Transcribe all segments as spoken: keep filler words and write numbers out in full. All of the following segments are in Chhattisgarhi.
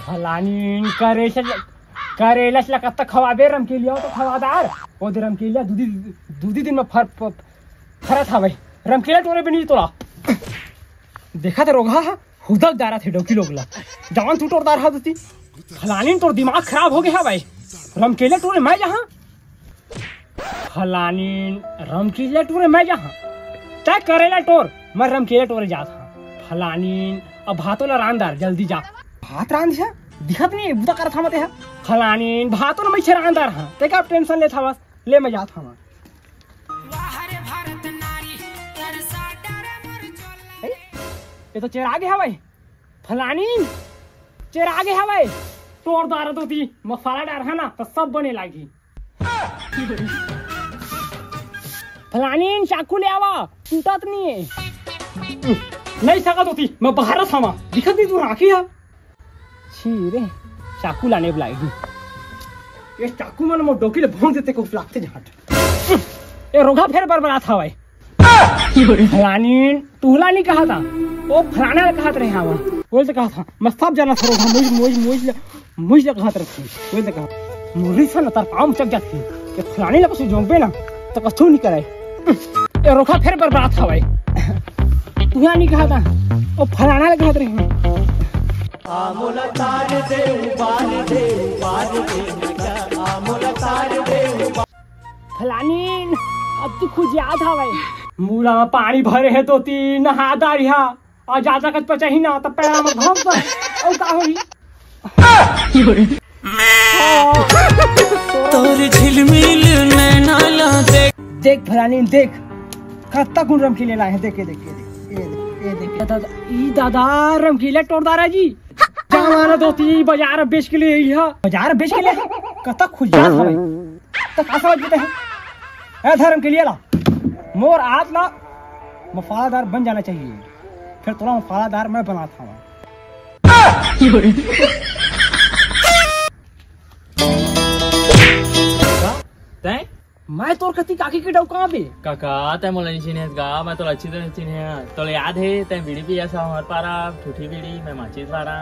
फलानीन करेला, करेला ला कत्ता खवाबे, रमकेलिया तो खवादार। ओ दे रमकेलिया दूधी, दूधी दिन में फर, फ-, फरत हवय। रमकेलिया टोरे बिनी तोला। देखा त रोगहा, हुदक डारत हे डौकी लोग ला। जान तू टोरदार हा दूती। फलानीन तोर दिमाग खराब हो गया है भाई। रमकेलिया टोरे मैं जहाँ फलानीन रमकेलिया टोरे मैं जा हाँ। तै करेला टोर, मैं रमकेलिया टोरे जात हाँ। फलानीन अब भातो ला रांध डार, जल्दी जा। भात रांध है, दिखत नहीं है, बुता करत हवं ते हा। फलानीन भातो ला मैं छे रांध डार हाँ, तै का टेंशन लेत हवस? ले मैं जात हवं। ए, ये तो चेरा गे हवय। फलानीन चेरा गे हवय। टोरदार दूती, मसाला डारहा ना, त सब बने लागही। फलानीन चाकू ले आवा, टूटत नहीं है। नहीं सकत दूती, मैं बाहर हवं, दिखत नहीं तू राखी है। छी रे, चाकू लाने बुलाए हूँ। ये चाकू मन मोर डौकी ले भोंक देते, कुछ लागते झाट। ए रोगहा फेर बरबरात हवय। फलानीन तुहला नहीं कहा था, वो फलाना ले कहत रहे हवं। बोल तो कहा था, मैं सब जाना था रोगहा, मुझ, मुझ, मुझ ले, मुझ ले कहत रहे। बोल तो कहा, मुझे से न तर पाँव चक जाती। कि फलानी ला कुछ जोंबे ना, तो कछु नहीं करे। ए रोगहा फेर बरबरात हवय। तुहला नहीं कहा था, वो फलाना ले कहत रहे हवं। फलानीन, अब तू खुद याद हवय। मुड़ा में पानी भरे हे तो ती नहा दारिहा, और ज्यादा कच पचाही ना, तब पैरा में घोंप दे। और का होही? तोर झिलमिल नैना ला देख। देख फलानीन, देख, कत्ता कुन रमकेलिया लाए हे, देख, ये देख, ये देख, ये देख, ये देख। दादा, ई दादा, रमकेलिया टोरदार जी। जमाना दूती बाजार बेच के ले आई हा। बाजार बेच के ले आई? कत्ता खुल जात हवय। त का समझ लेते हैं? ए धर्म के लिए ला। मोर आत ला मसालादार बन जाना चाहिए। फिर तोला मसालादार मैं बनात हवं। तैं? मैं तोर कति काकी के डौका बे। काका, तैं मोला नहीं चिन्हेस गा, मैं तोला अच्छी तरह चिन्हे हंव। तोला याद हे, तैं बीड़ी पियस हव हमर पारा, ठूठी बीड़ी, मैं माचिस बारा।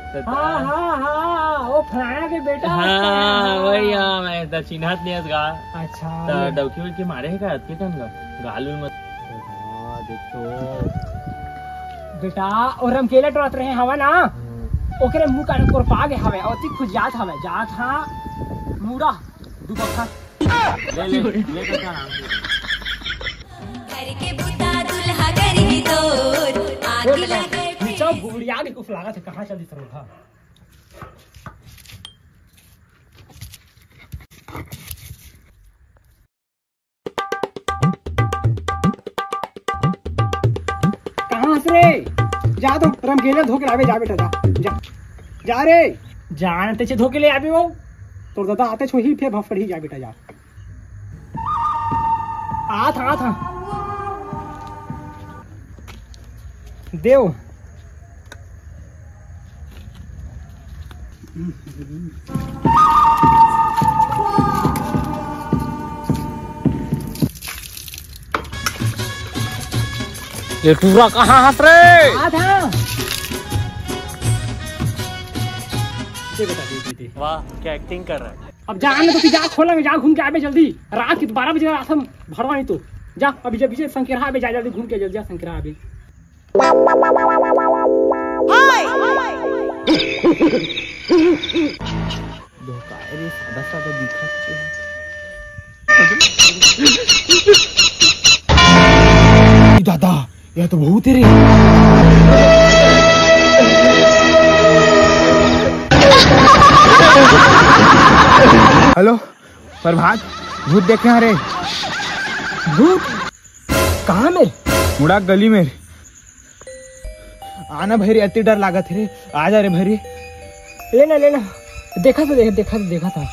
त हाँ, हाँ, हाँ, वो फलाना के बेटा हाँ, हाँ। वही, हाँ, मैं त चिन्हत नहीं हस गा। अच्छा, त ये डौकी उड़की मारे हे का, अतके कन गा? गाल उल मत। हाँ, देख तो। बेटा, और रमकेलिया टोरत रहे हवा ना, हम्म। ओकरे मुंह का कोरपा गे हवे, और ती खुद जात हवे, जात हाँ, मुड़ा, दुपट्टा। ले, ले, ले, ले, ले, आराम से। घर के बुता दुल्हा करी तोर, आग बोल बेटा, लगे नीचा घुघुड़िया के कुछ लागत है, कहाँ चल दी तोर हा? कहाँ हस रे? जा तो रमकेलिया धो के लाबे, जा बेटा, जा, जा, जा रे, जान तेचे धो के ले आबे वो। तोर दादा आते छो ही फेर भफड़ ही, जा बेटा, जा। आत, आत, हाँ। देव। ये टूरा कहाँ हस रे? आत, हाँ। दे बेटा, दे, दे, दे। वाह, क्या एक्टिंग कर रहा है। अब जा, ना तो तू जा, खोला में जा, घूम के आबे जल्दी। रात के बारह बजे रात हम भरवा नहीं तो। जा, अभी जब पीछे संकेरा आबे, जा जल्दी घूम के जल्दी जा, संकेरा आबे। धोखा है रे, सादा सादा दिखत हे। दादा, यह तो भूत है रे। हेलो प्रभात, भूत देखे हंव रे। भूत? कहाँ में? मुड़ा गली में रे। आना भाई रे, अति डर लागत हे रे। आ जा रे भाई रे। लेना, लेना। देखा था, देखा, देखा था, देखा था।